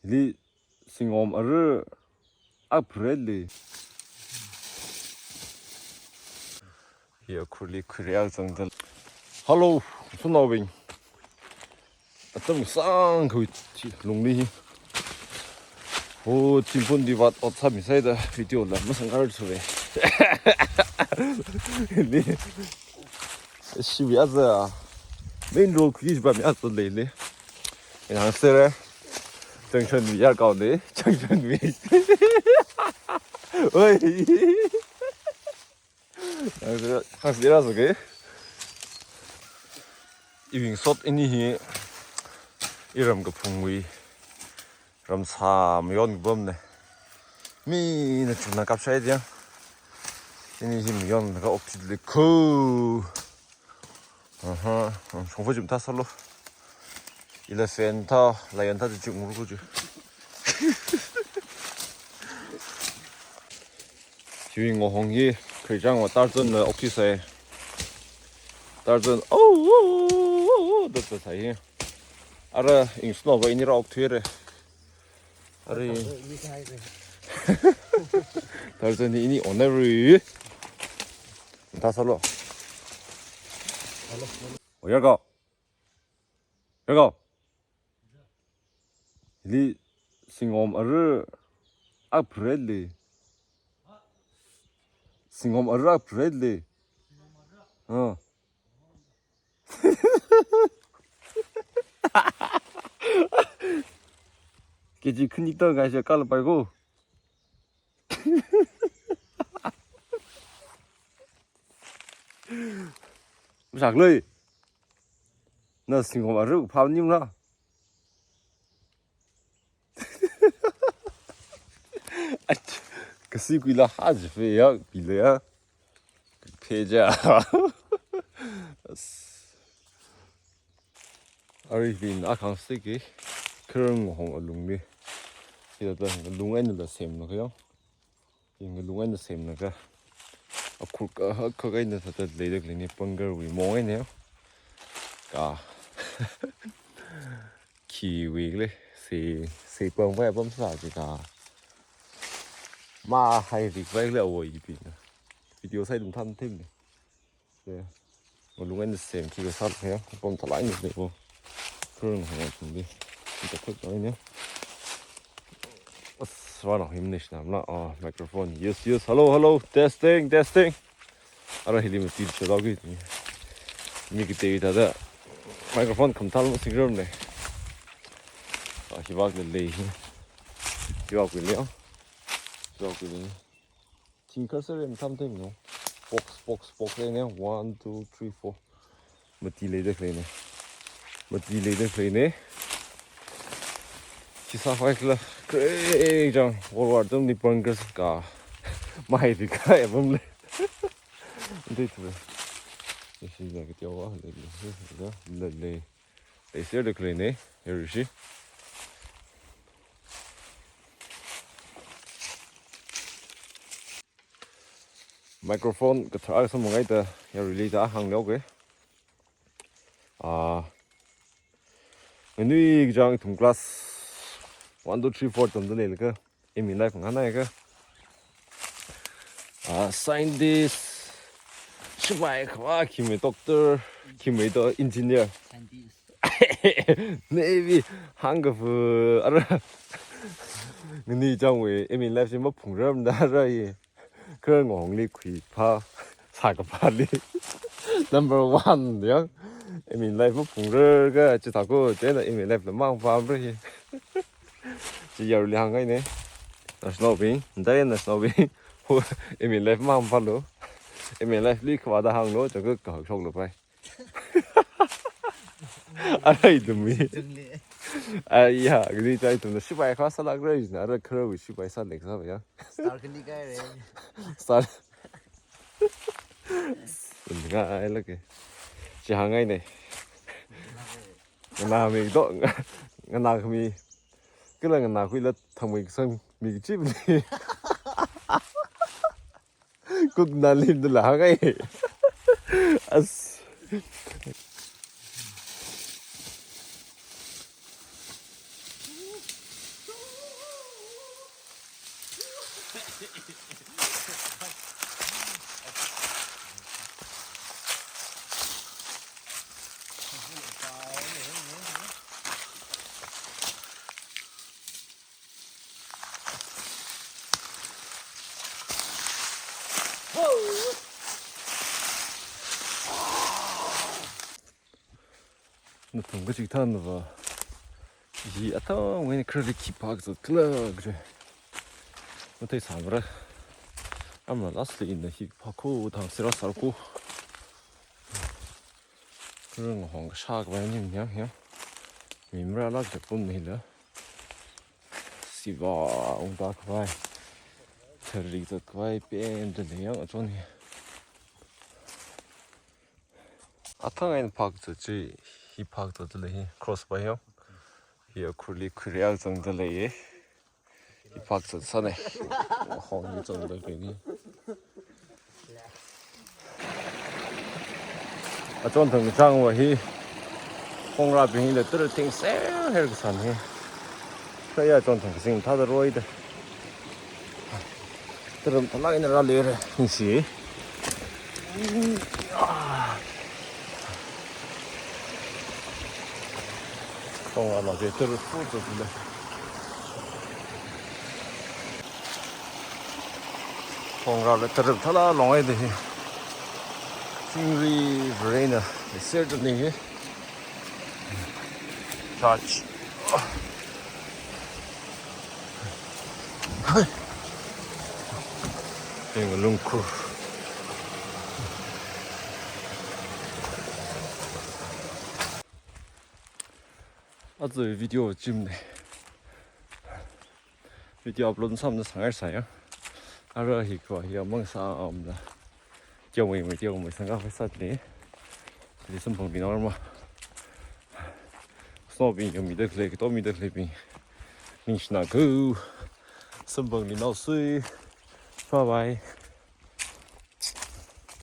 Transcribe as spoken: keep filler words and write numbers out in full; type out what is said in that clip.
Li singom ara apre li. Ya khurli khuri ak zangdal. Hello, sunaobing. Atam sangkhui chi lungli hi. O, chimpun di vat ot sāmi saida video la masang kar sure. Li. Shibi aza. Main road khuishi bami aza lei li. Ina sere. Junction mi yar kau li. Junction mi. Oi. Hāngsi rāsāki. Iwui ngasot ini hi iram kaphungwui ramsā mayon kapamne. Mina chungna kapshai diya. Ini hi mayonlaga okthuilikho. Aha, shongfa chi mathāsālu. Elephant thā, lion thā chi chungmur kuju. Chiwui ngohong hi khreichang va Tarzan na okthuisai. Tarzan, oh, oh, oh, oh, oh, da da sai hi. Ara ingsnoba ini rā okthuire. Ara Tarzan ni ini onari. Mathāsālu. Oyarko. Yarko. Li singom ara apre li. Singom ara apre li. Ah. Keji khani ta ngai sha kala pai ko. Masak lei. Na singom ara phap nim na. Ach, kasi kuila haji fe ya, pile ya. Pheja. As. Arui bin akhang siki khararngohong alungli. Sida ta ngalung eina da semna khayo. Ngalung eina semlaga. Akhur kahak kahak eina sāda leida khaleine, pangarwui mong eina. Ka. Khiwui le, se, se pang pai pamsā chi ka. Mahairik pai le awoi ipina. Video sai dum tham themne. Se. Ngalung eina semki kasā ya, pam thalai ni le ko. Khararngohong athumli. Ita khut thalai ni. As, vānao himni shinamla. Ah, microphone. Yes, yes. Hello, hello. Testing, testing. Ara hili mati chadao ki. Mi katei thāda microphone khamathā masingram ne. Ah, hivak le lei. Hivak le lei. Hivak le lei. Thing kar sere mathā mathei no. Box, box, box lei ne. One, two, three, four. Mati leida khaleine. Mati leida khaleine. Chi sākhavai khala. Kreichang. World War atamli pangar sāka. Mahairik kahai apam le. Dei tu. Isi na kiti awa le le. Le le. Leiserda khaleine. Yarushi. Microphone kathar akha sāmangaida, yaruili da hānglo ke. Ah, nganui kachang ithum class one, two, three, four tamda leilaga, aim in life nganaika. Ah, scientist, sipai khavā, khimei doctor, khimei to engineer. Scientist. Navy, hāngkafu, ara. Ngani changwui, aim in life chi maphungrarmada ara ye. Khararngohongli khuiphā, sākaphāli. Number one, ya. Aim in life maphungrarka, chithāko, chieina aim in life la mangphāmara ye. Chi yaruili hāngngaine. Nashinaobing, dai nashinaobing. Aim in life mangphālu. Aim in life li khavāda hānglo, chaka kahak shoklo pai. Ara ithumwui. Chungli. Aiya, kadi chai ithumna sipai khavā sālākra jina, ara khararwui sipai sālek sāva ya. Star khani kaire. Star. Ngai lake. Chi hāngngaine. Nganāmi to, nganākhami. Kala nganākhuila thangmei kasang mi kachipli. Kukna limda la hāngngai. As. Nathum kachikathānava hi atam eina kharāli khi phākazat khala kaji matheisāmara. Amra lastli ina hi phākhui thang sirā sārkhui. Kharā ngahong kashā khavai ning yang yang. Mi marālāk kapum hila. Sivā ungda khavai, tharik zat khavai pemda lei yang achon hi. Athang eina phākazat chi, hi phākazat lei hi, cross bā yang. Hi akhurli khuirei zangda lei ye. Hi phākazat sāna. Hong hi zangda lei ni. Achon thang changva hi. Khongrābing hila tara thingser her kasān hi. Kaya achon thang kasing thāda roida. Tara thalak eina rālera. Nisi. Khongrāla ve tara fu tara le. Khongrāla tara thala long ai de hi. Chingri Varena, the certain thing here. Touch. Hai. Yang lungkur. Aja video chimne. Video upload sāmana sāngai sāya. Ara hi khavai hi amang sāmana. Teomeimei, teomeimei sangkhavai sātli. Li samphang bing normal. Snow bing yangmida khalei, katomida khaleibing ningshina ko. Samphanglu naosui. Bye bye.